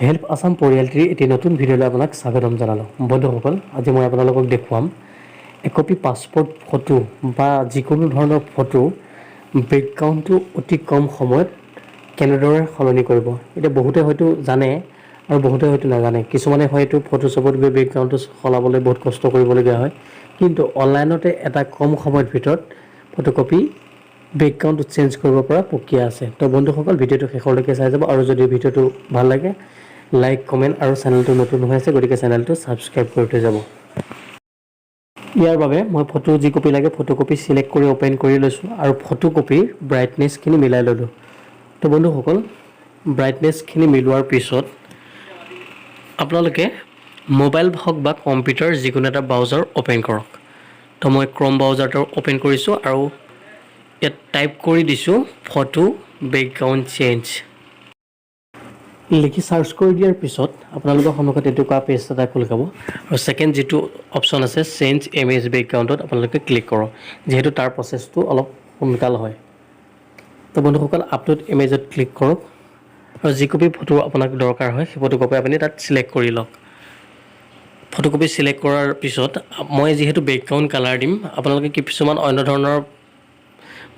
Help Assam পৰিয়ালটিৰ এটি নতুন ভিডিঅ'লৈ আপোনাক স্বাগতম জনালোঁ। বন্ধুসকল, আজি মই আপোনালোকক দেখুৱাম একপি পাছপৰ্ট ফটো বা যিকোনো ধৰণৰ ফটো বেকগ্ৰাউণ্ডটো অতি কম সময়ত কেনেদৰে সলনি কৰিব। এতিয়া বহুতে হয়তো জানে আৰু বহুতে হয়তো নাজানে। কিছুমানে হয়তো ফটোশ্বপত গৈ বেকগ্ৰাউণ্ডটো সলাবলৈ বহুত কষ্ট কৰিবলগীয়া হয়। কিন্তু অনলাইনতে এটা কম সময়ৰ ভিতৰত ফটোকপি বেকগ্ৰাউণ্ডটো চেঞ্জ কৰিব পৰা প্ৰক্ৰিয়া আছে। তো বন্ধুসকল, ভিডিঅ'টো শেষলৈকে চাই যাব আৰু যদি ভিডিঅ'টো ভাল লাগে, লাইক, কমেণ্ট আৰু চেনেলটো নতুন হৈ আছে, গতিকে চেনেলটো ছাবস্ক্ৰাইব কৰি থৈ যাব। ইয়াৰ বাবে মই ফটো যি কপি লাগে, ফটো কপি চিলেক্ট কৰি অ'পেন কৰি লৈছোঁ আৰু ফটো কপিৰ ব্ৰাইটনেছখিনি মিলাই ল'লোঁ। তো বন্ধুসকল, ব্ৰাইটনেছখিনি মিলোৱাৰ পিছত আপোনালোকে মোবাইল হওক বা কম্পিউটাৰ, যিকোনো এটা ব্ৰাউজাৰ অ'পেন কৰক। তো মই ক্ৰম ব্ৰাউজাৰটো অ'পেন কৰিছোঁ আৰু ইয়াত টাইপ কৰি দিছোঁ ফটো বেকগ্ৰাউণ্ড চেঞ্জ লিখি। চাৰ্চ কৰি দিয়াৰ পিছত আপোনালোকৰ সন্মুখত এনেকুৱা পেজ এটা খোল খাব আৰু ছেকেণ্ড যিটো অপশ্যন আছে, চেঞ্জ ইমেজ বেকগ্ৰাউণ্ডত আপোনালোকে ক্লিক কৰক, যিহেতু তাৰ প্ৰচেছটো অলপ সোনকাল হয়। তো বন্ধুসকল, আপলোড ইমেজত ক্লিক কৰক আৰু যি কপি ফটো আপোনাক দৰকাৰ হয়, সেই ফটোকপি আপুনি তাত চিলেক্ট কৰি লওক। ফটোকপি চিলেক্ট কৰাৰ পিছত মই যিহেতু বেকগ্ৰাউণ্ড কালাৰ দিম, আপোনালোকে কিছুমান অন্য ধৰণৰ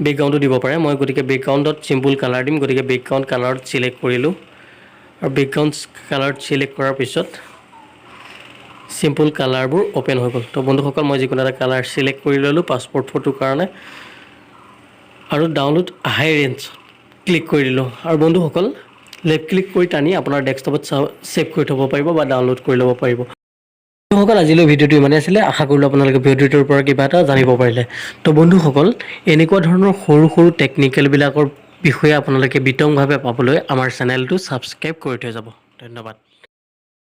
বেকগ্ৰাউণ্ডো দিব পাৰে। মই গতিকে বেকগ্ৰাউণ্ডত চিম্পুল কালাৰ দিম, গতিকে বেকগ্ৰাউণ্ড কালাৰত চিলেক্ট কৰিলোঁ আৰু বেকগ্ৰাউণ্ড কালাৰত চিলেক্ট কৰাৰ পিছত চিম্পুল কালাৰবোৰ অ'পেন হৈ গ'ল। তো বন্ধুসকল, মই যিকোনো এটা কালাৰ চিলেক্ট কৰি ল'লোঁ পাছপৰ্ট ফটোৰ কাৰণে আৰু ডাউনলোড হাই ৰেঞ্জ ক্লিক কৰি দিলোঁ। আৰু বন্ধুসকল, লেফ্ট ক্লিক কৰি টানি আপোনাৰ ডেস্কটপত ছেভ কৰি থ'ব পাৰিব বা ডাউনলোড কৰি ল'ব পাৰিব। বন্ধুসকল, আজিলৈ ভিডিঅ'টো ইমানেই আছিলে। আশা কৰিলোঁ আপোনালোকে ভিডিঅ'টোৰ পৰা কিবা এটা জানিব পাৰিলে। তো বন্ধুসকল, এনেকুৱা ধৰণৰ সৰু সৰু টেকনিকেলবিলাকৰ বিষয়ে আপোনালোকে বিতংভাৱে পাবলৈ আমাৰ চেনেলটো ছাবস্ক্ৰাইব কৰি থৈ যাব। ধন্যবাদ।